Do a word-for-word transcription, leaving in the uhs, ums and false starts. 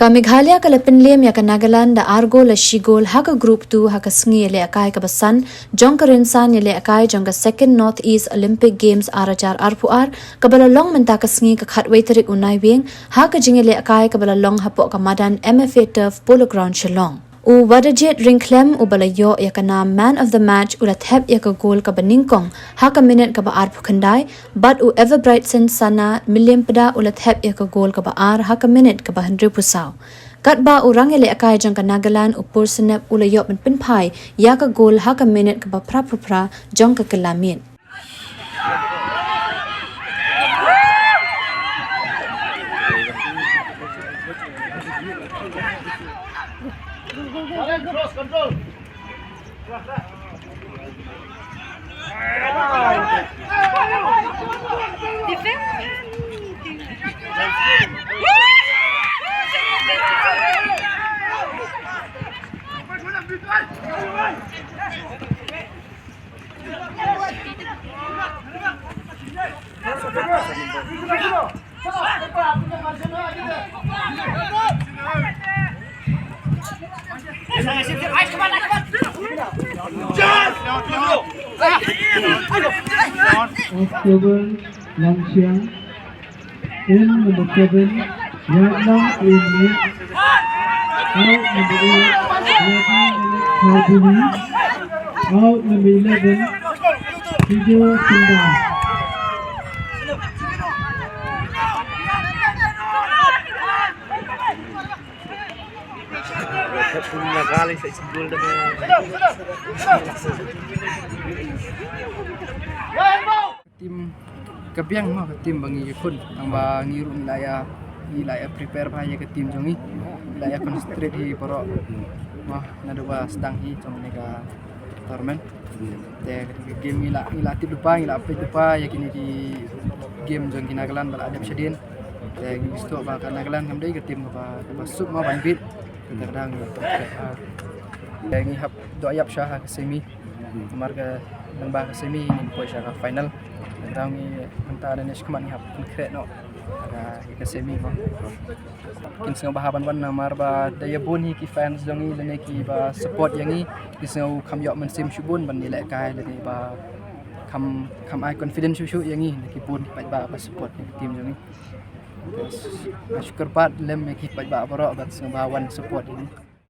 Ka Meghalaya ka la pynlem ïa ka Nagaland da ar gol la shi gol ha ka Group two ha ka sngi ïalehkai kaba san jong ka rynsan ïalehkai jong ka Second North East Olympic Games ar hajar arphew ar, kaba la long mynta ka sngi ka khatwei tarik u Naiwieng, ha ka jingïalehkai kaba la long hapoh ka madan M F A Turf, Polo Ground, Shillong. U Wadajit Ryngkhlem uba la ïoh ïa ka nam Man of the Match u la thep ïa ka gol kaba nyngkong ha ka minit kaba arphew khyndai, bad u Everbrightson Sana Mylliem Pdeng u la thep ïa ka gol kaba ar ha ka minit kaba hynriewphew saw. Katba u rangïalehkai jong ka Nagaland u Pursynep u la ïoh ban pynphai ïa ka gol ha ka minit kaba phraphew phra jong ka kylla miet. October Langchiang. In number seven, Ratna Amy. Out number eight, Ratna Malik Karbuli. Out number eleven, Sijo Sundar. Team ka biang mo, ka team ba ngi ïakhun, tang ba ngi ruh ngi la ïa, ngi la ïa prepare bha ïa ka team jong ngi, ngi la ïa concentrate hi baroh mo, naduh ba sdang hi jong kane ka tournament. Te ka game ngi la, ngi la tip lypa, ngi la peit lypa ïa kine ki game jong ki Nagaland ba la dep shadien. Te ngi sngewthuh ba ka Nagaland kam dei ka team kaba, kaba suk mo ban beat. Te ka dang ngi, te ngi hap doh ïap sha ha ka semi. Namar ka, lyngba ka semi ngin poi sha ka final. Te ka dang ngi mynta da ngi shikmat ngi hap pynkhreh noh ka, ka semi mo. Kin sngewbha ban wan namar ba da ïa bun hi ki fans jong ngi lane kiba support ïa ngi, ki sngew kham ïoh mynsiem shibun ban ïalehkai lane ba kham, kham ai confidence shuh shuh ïa ngi, lane ki bun ki paidbah ba support ïa ki team jong ngi. Nga shu kyrpad lem ïa ki paidbah baroh ban sngewbha wan support ïa ngi.